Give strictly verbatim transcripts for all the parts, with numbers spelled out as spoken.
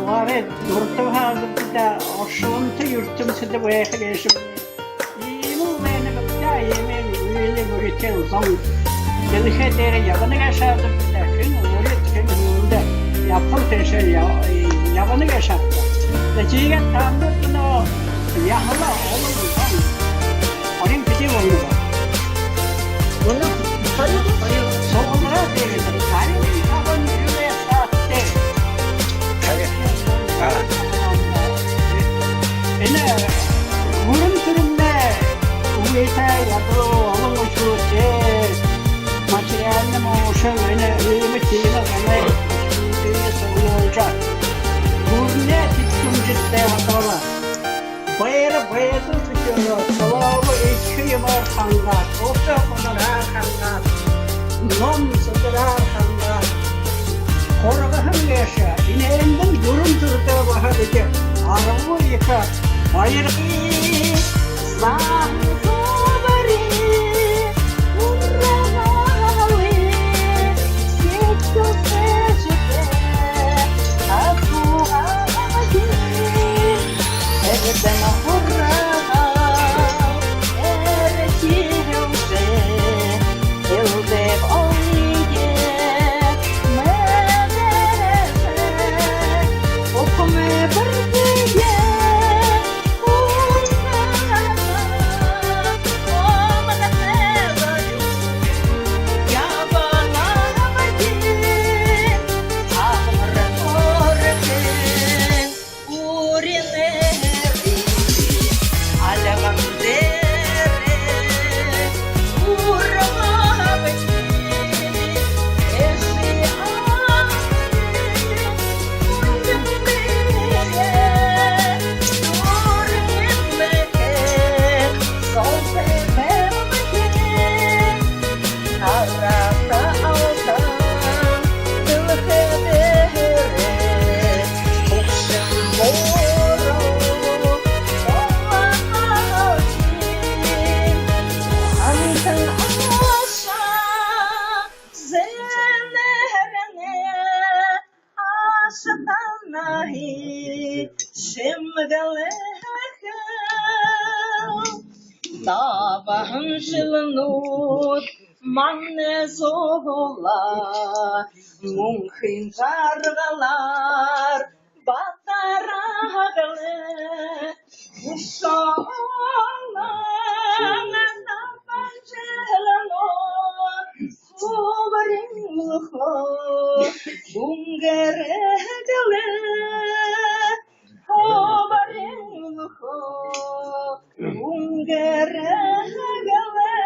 Барай дуртаһаа даа оршолонто юртэмсэдэ байха гээшэ. Иимэл байна гээшэ, иимэл үйлэ мүрысөөл зон. Дэлхэй дээрэ ябана гээшэ даа, хэн урид, хэн һүүлдэ ябаһан тээшээ я-, ябана гээшэ даа. Тиигээд таанад мүнөө яһала олон зон. Хорин хэды болоно бэ? Мүнөө хорин. Соогуур дээрэ хорин табан жэлэй саашадаа. Харин. А. Энэ гүрэн түрэмнай үгытэй ядуу олон үхибүүдтэ материальна муушан, энэ иимэ тиимэ гамай үхибүүдые суглуулжа, гүрэнэй тэдхэмжэтэ болоо. Байра байдал тиигээд, толоогоо эдихэ юумээр хангаад, уһа хунараар хангаад, ном судараар хангаад һургаһан гээшэ. Энээндэнь гүрэн түрэтэ баһа бидэ аргагүй ехэ баяртай. Заахан Хуубари, һургаали, сэдьхэл сэжэтэй, асуугаа абаабди. Эрдэм һургаал, эрхи хэлсээ, элдэб олые мэдэрхэ, ухаан бэрхэ. Ашатанай шэмгэлэхэ. Табахан жэлнүүд манай зула, мүнхын жаргалаар батараа һаа гэлэй. Үшөө олон табахан жэлнүүд Хуубариин үлхөө үнгэрөө һаа гэлэй. Хуубариин үлхөө үнгэрөө һаа гэлэй.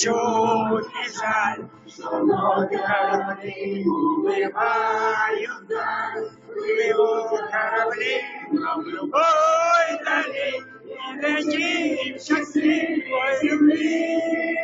Чёрт, не жаль, что ноги корабли убивают даль, плывут корабли, но в любой дали не найти счастливой любви.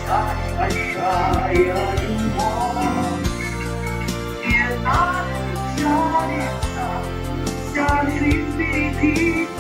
Большая любовь, и она тянется, скажи, впереди.